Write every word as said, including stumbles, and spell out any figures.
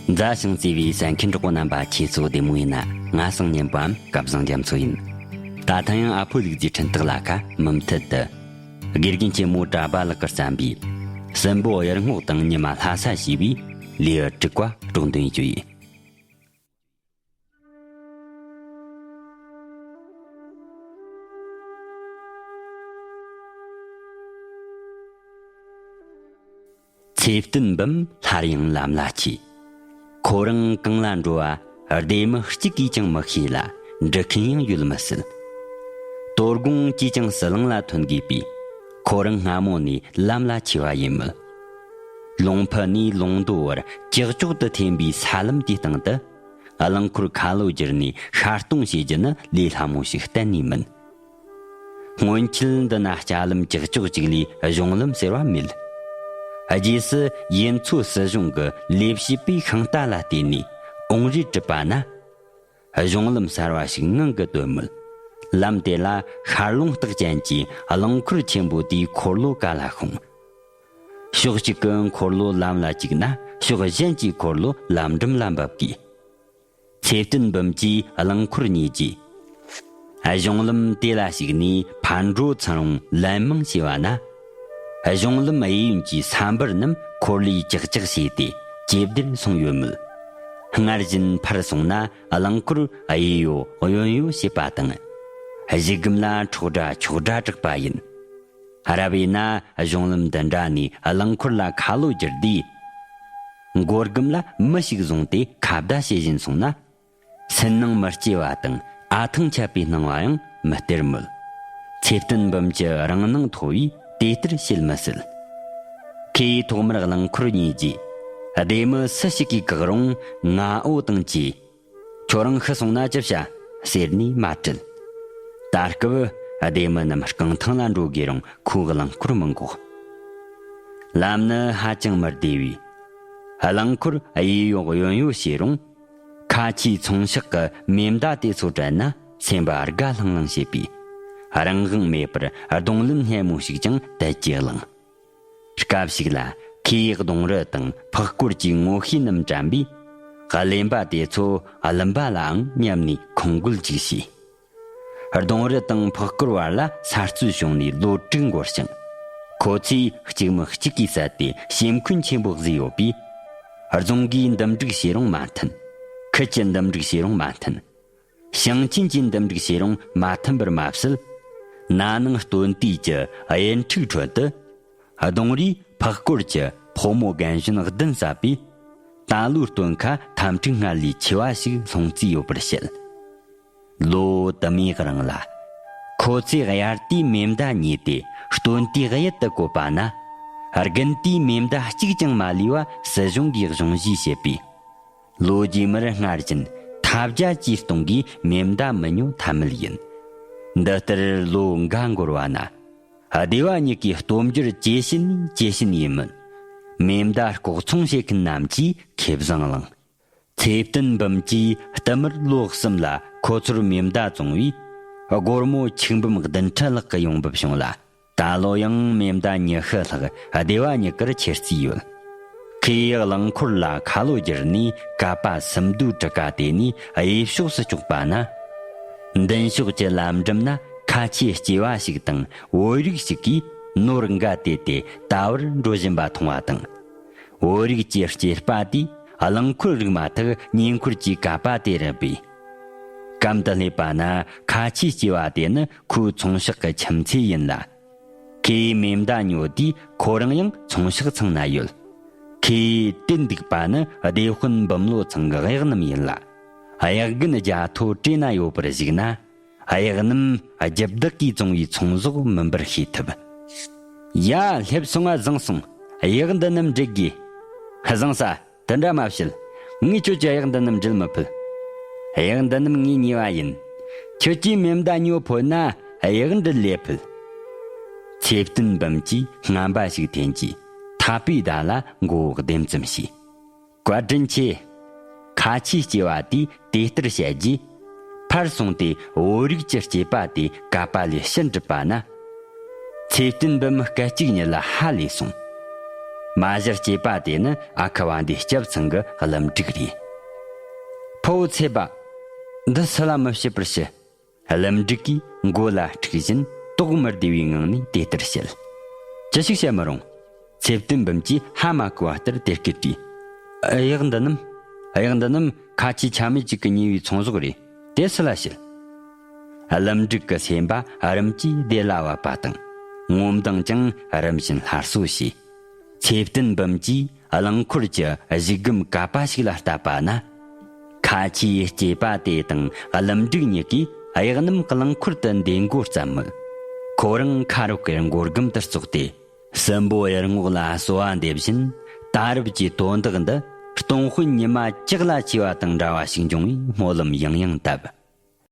མཛའ་ཞིང་བརྩེ་བའི་གསན་མཁན་གྲོགས་པོ་རྣམ་པ། ཁྱེད་ཚོ་བདེ་མོ་ཡིན་ན། ང་སང་ཉན་པའམ་སྐལ་བཟང་རྒྱ་མཚོ་ཡིན། ད་ཐེངས་ཡང་ཨ་ཕོ་ལུག་རྫིའི་འཕྲིན་སྟེགས་ལ་ཁ་མུ་མཐུད་དུ། དགེ་རྒན་ཆེན་མོ་གྲྭ་པ་ལགས་ཀྱིས་བརྩམས་པའི། སྲིན་པོ་གཡུ་རྔོག་དང་ཉི་མ་ལྷ་ས་ཞེས་པའི་ལེའུ་དྲུག་པ་སྒྲོག་འདོན་ཞུ་ཡིན། ཚེ་བརྟན་འབུམ་སླར་ཡང་ལམ་ལ་ཆས། ཁོ་རང་གང་ལ་འགྲོ་བ་སྡེ་མི་གཅིག་གིས་ཀྱང་མི་ཤེས་ལ། འདྲི་མཁན་ཡང་ཡོད་མི་སྲིད། དོ་དགོང་ཅིས་ཀྱང་ཟི་ལིང་ལ་ཐོན་དགོས་པས། ཁོ་རང་སྔ་མོ་ནས་ལམ་ལ་ཆས་པ་ཡིན་མོད། ལུང་ཕུ་ནས་ལུང་མདོ་བར་ཀྱག་ཀྱོག་ཏུ་འཐེན་པའི་ས་ལམ་དེའི་སྟེང་དུ། རླངས་འཁོར་ཁ་ལོ་བསྒྱུར་ནས་ཤར་གཏོང་བྱེད་རྒྱུ་ནི་ལས་སླ་མོ་ཞིག་གཏན་ནས་མིན། སྔོན་ཆད་འདི་ན་ལྕགས་ལམ་ཀྱག་ཀྱོག་ཅིག་ལས་གཞུང་ལམ་ཟེར་བ་མེད། རྗེས་སུ་ཡུན་ཚོ་སྲིད་གཞུང་གི་ལས་བྱེད་པས་ཤིང་རྟ་ལ་བརྟེན་ནས་ཨོང་རིལ་གྲུབ་པ་ན། གཞུང་ལམ་གསར་བ་ཞིག་ངང་གིས་བཏོད་མོད། ལམ་དེ་ལ་ཤར་རླུང་རྟགས་ཅན་གྱི་རླངས་འཁོར་ཆེན་པོ་དེའི་འཁོར་ལོ་ག་ལ་ཤོང་། ཕྱོགས་གཅིག་གི་འཁོར་ལོ་ལམ་ལ་བཅུག་ན། ཕྱོགས་གཞན་གྱི་འཁོར་ལོ་ལམ་འགྲམ་ལ་འབབ་དགོས། ཚེ་བརྟན་འབུམ་གྱིས་རླངས་འཁོར་གཉིས་ཀྱིས། གཞུང་ལམ་དེ་ལ་ཞུགས་ནས་ཕར་འགྲོ་ཚུར་འོང་ལན་མང་བྱས་པ་ན། གཞུང་ལམ་གཡས་གཡོན་གྱི་ས་འབུར་རྣམས་འཁོར་ལོས་ཀྱག་ཀྱག་བྱས་ཏེ་ཇེ་བདེར་སོང་ཡོད་མོད། སྔར་བཞིན་ཕར་སོང་ན་རླངས་འཁོར་གཡས་གཡོ་གཡོན་གཡོ་བྱེད་པ་དང་། གཞུག་གམ་ལ་འཕྲོག་དྲག་ཁྱོག་དྲག་དྲག་པ་ཡིན། རབ་ཡིན་ན་གཞུང་ལམ་འདི་འདྲ་ནས་རླངས་འཁོར་ལ་ཁ་ལོ་བསྒྱུར་དུས། མགོ་སྒམ་ལ་མི་ཞིག་བཟུང་སྟེ་ཁ་བརྡ་བྱེད་བཞིན་སོང་ན། སུན་སྣང་མི་སྐྱེ་བ་དང་ཨ་ཐང་ཆད་པའི་སྣང་བ་ཡང་མི་སྟེར་མོད། ཚེ་བརྟན་འབུམ་གྱི་རང་སྣང་མཐོ་བས་དེ་ལྟར་བྱེད་མི་སྲིད། ཁོས་ཐོག་མར་རླངས་འཁོར་གཉིས་ཀྱིས་སྡེ་མི་སུ་ཞིག་གིས་བཀག་རུང་ང་འོ་དང་བཅས། ཁྱོད་རང་ཤི་སོང་ན་ཅི་བྱ། ཟེར་ནས་མ་དྲིས། ད་སྐབས་སྡེ་མི་རྣམས་རྐང་ཐང་ལ་འགྲོ་དགོས་རུང་ཁོས་རླངས་འཁོར་མི་འགོག། ལམ་ནི་ཧ་ཅང་མི་བདེ་བས། རླངས་འཁོར་གཡས་གཡོ་གཡོན་གཡོ་བྱས་རུང་། ཁ་ཆེའི་ཚོང་ཤག་གི་མེ་མདའ་དེ་ཚོ་དྲན་ན་སེམས་པ་དགའ་ལྷང་ལྷང་བྱེད་པས། རང་དབང་མེད་པར་གདོང་ལེན་སྙན་མོ་ཞིག་ཀྱང་དལ་གྱིས་བླངས། སྐབས་ཤིག་ལ་ཁོས་གདོང་རུ་དང་ཕག་སྐོར་གྱི་ངོ་ཤེས་རྣམས་དྲན་པས། གླེན་པ་དེ་ཚོ་གླིན་པ་ལའང་སྙམ་ནས་ཁོང་རྒོལ་ཅིག་བྱས། གདོང་རུ་དང་ཕག་སྐོར་བར་ལ་ས་རྩོད་བྱུང་ནས་ལོ་དྲུག་འགོར་ཞིང་། ཁོ་ཚོས་གཅིག་མི་གཅིག་གིས་བསད་དེ་ཤེམ་འཁོན་ཆེན་པོ་བཟོས་ཡོད་པས། རྫོང་གིས་འདུམ་འགྲིག་བྱས་རུང་མ་མཐུན། ཁུལ་གྱིས་འདུམ་འགྲིག་བྱས་རུང་མ་མཐུན། ཞིང་ཆེན་གྱིས་འདུམ་འགྲིག་བྱས་རུང་མ་མཐུན་པར་མ་ཟད། ན་ནིང་སྟོན་དུས་ཀྱི་གཡུ་འབྲུག་ཁྲོད་དུ། གདོང་རུས་ཕག་སྐོར་གྱི་ཕོ་མོ་རྒན་གཞོན་བདུན་བསད་པས། ད་ལོའི་སྟོན་ཁ་འཐབ་འཁྲུག་སྔར་ལས་ཆེ་བ་ཞིག་སློང་རྩིས་ཡོད་པར་བཤད། ལོ་དུ་མའི་རིང་ལ། ཁོ་ཚོས་དབྱར་དུས་མེ་མདའ་ཉོས་ཏེ་སྟོན་དུས་གཡུལ་དུ་བཀོད་པ་ན། དགུན་དུས་མེ་མདའ་གཅིག་ཀྱང་མ་ལུས་པ་སྲིད་གཞུང་གིས་གཞུང་བཞེས་བྱས་པས། ལོ་རྗེས་མར་སྔར་བཞིན་ཐབས་བརྒྱ་ཇུས་སྟོང་གིས་མེ་མདའ་མི་ཉོ་ཐབས་མེད་ཡིན། འདི་ལྟར་ལོ་འགའ་འགོར་བ་ན། སྡེ་བ་གཉིས་ཀའི་སྟོབས་འབྱོར་ཇེ་ཞན་ནས་ཇེ་ཞན་ཡིན་མོད། མེ་མདའ་ལྐོག་ཚོང་བྱེད་མཁན་རྣམས་ཀྱིས་ཁེ་བཟང་བླངས། ཚེ་བརྟན་འབུམ་གྱིས་བསྟུད་མར་ལོ་གསུམ་ལ་ཁོ་ཚོར་མེ་མདའ་བཙོང་བས། སྒོར་མོ་ཆིག་འབུམ་བདུན་ཁྲི་ལྷག་གི་ཡོང་འབབ་བྱུང་ལ། ད་ལོ་ཡང་མེ་མདའ་ཉི་ཤུ་ལྷག་སྡེ་བ་གཉིས་ཀར་ཁྱེར་རྩིས་ཡོད། ཁོས་རླངས་འཁོར་ལ་ཁ་ལོ་བསྒྱུར་ནས་ཀ་པ་སུམ་མདོའི་གྲུ་ཁ་དེད་ནས་གཡས་ཕྱོགས་སུ་བསྐྱོད་པ་ན། མདུན་ཕྱོགས་ཀྱི་ལམ་འགྲམ་ན་ཁ་ཆེ་སྐྱེས་པ་ཞིག་དང་བོད་རིགས་ཤིག་གིས་ནོར་འགའ་དེད་དེ་ད་བར་འགྲོ་བཞིན་པ་མཐོང་བ་དང་། བོད་རིགས་ཀྱི་སྐྱེས་པ་དེས་རླངས་འཁོར་རིག་མ་ཐག་ཉེ་འཁོར་གྱི་ཀ་པ་དེ་རེད་པས། གམ་དུ་སླེབས་པ་ན་ཁ་ཆེ་སྐྱེས་པ་དེ་ནི་ཁོའི་ཚོང་ཤག་གི་ཁྱིམ་མཚེས་ཡིན་ལ། ཁོས་མེ་མདའ་ཉོ་དུས་ཁོ་རང་ཡང་ཚོང་ཤག་ཚང་ན་ཡོད། ཁོས་དེད་འདུག་པ་ནི་སྡེ་དཔོན་འབུམ་ལོ་ཚང་གི་གཡག་རྣམས་ཡིན་ལ། གཡག་རྒན་རྒྱ་མཐོ་གྲས་ན་ཡོད་པར་གཞིགས་ན། གཡག་རྣམས་རྒྱུ་བདག་གིས་བཙོང་བའི་ཚོང་ཟོག་མིན་པར་ཤེས་ཐུབ། ཡ། སླེབས་སོང་ང་། བཟང་སོང་། གཡག་འདི་རྣམས་འབྲི་དགོས། བཟང་ས། དེ་འདྲ་མ་བྱེད། ངས་ཁྱོད་ཀྱི་གཡག་འདི་རྣམས་འབྲི་མི་ཕོད། གཡག་འདི་རྣམས་ངས་ཉོས་པ་ཡིན། ཁྱོད་ཀྱིས་མེ་མདའ་ཉོ་ཕོད་ན་གཡག་འབྲི་ལས་ཕོད། ཚེ་བརྟན་འབུམ་གྱིས་རྔན་པ་ཞིག་འཐེན་གྱིས་ཐག་པའི་བརྡ་ལ་མགོ་བོ་ལྡེམ་ཙམ་བྱས། བཀའ་དྲིན་ཆེ། ཁ་ཆེའི་སྐྱེས་པ་དེས་དེ་ལྟར་བཤད་རྗེས། ཕར་སོང་སྟེ་བོད་རིགས་ཀྱི་སྐྱེས་པ་དེ་ཀ་པ་ལས་ཕྱིར་འགྲུབ་པ་ན། ཚེ་བརྟན་འབུམ་སྐད་ཅིག་ཉིད་ལ་ཧ་ལས་སོང་། མ་གཞིར་སྐྱེས་པ་དེ་ནི་ཨ་ཁུ་བ་འདིའི་སྐྱབས་ཚང་གི་ཀླུ་འབྲུག་རེད། ཕུ་བོ་ཚེ་པ། འདི་སུ་ལ་མི་བཤད་པར་ཞུ། ཀླུ་འབྲུག་གིས་མགོ་ལ་འཁྲིག་བཞིན་དོགས་མི་བདེ་བའི་ངང་ནས་དེ་ལྟར་བཤད། ཅི་ཞིག་བཤད་མི་རུང་། ཚེ་བརྟན་འབུམ་གྱིས་ཧ་མ་གོ་བ་ལྟར་དེ་སྐད་དྲིས། གཡག་འདི་རྣམས། གཡག་འདི་རྣམས་ཁ་ཆེའི་ཆ་མེད་ཅིག་གི་ཉེ་བའི་ཚོང་ཟོག་རེད། དེ་སུ་ལ་བཤད། ཀླུ་འབྲུག་གི་སེམས་པ་རིམ་གྱིས་བདེ་ལ་བབས་པ་དང་། ངོ་མདངས་ཀྱང་རིམ་བཞིན་སླར་གསོ་བྱས། ཚེ་བརྟན་འབུམ་གྱིས་རླངས་འཁོར་གྱི་གཞུག་སྒམ་ག་པ་ཞིག་ལ་བལྟས་པ་ན། ཁ་ཆེའི་སྐྱེས་པ་དེ་དང་ཀླུ་འབྲུག་གཉིས་ཀས་གཡག་རྣམས་རླངས་འཁོར་དུ་འདེད་འགོ་བརྩམས་མོད། ཁོ་རང་ཁ་རོག་གེར་འགོར་སྒམ་དུ་བཙུགས་ཏེ། སྲིན་པོ་གཡུལ་ངོགས་ལ་གསོལ་བ་འདེབས་བཞིན། ད་རབས་ཀྱི་དོན་དག་འདི་སྟོང་དཔོན་ཉི་མ་ལྕགས་ལ་མཆིས་པ་དང་འདྲ་བ་ཞིག་འབྱུང་བས་སྨོན་ལམ་ཡང་ཡང་བཏབ།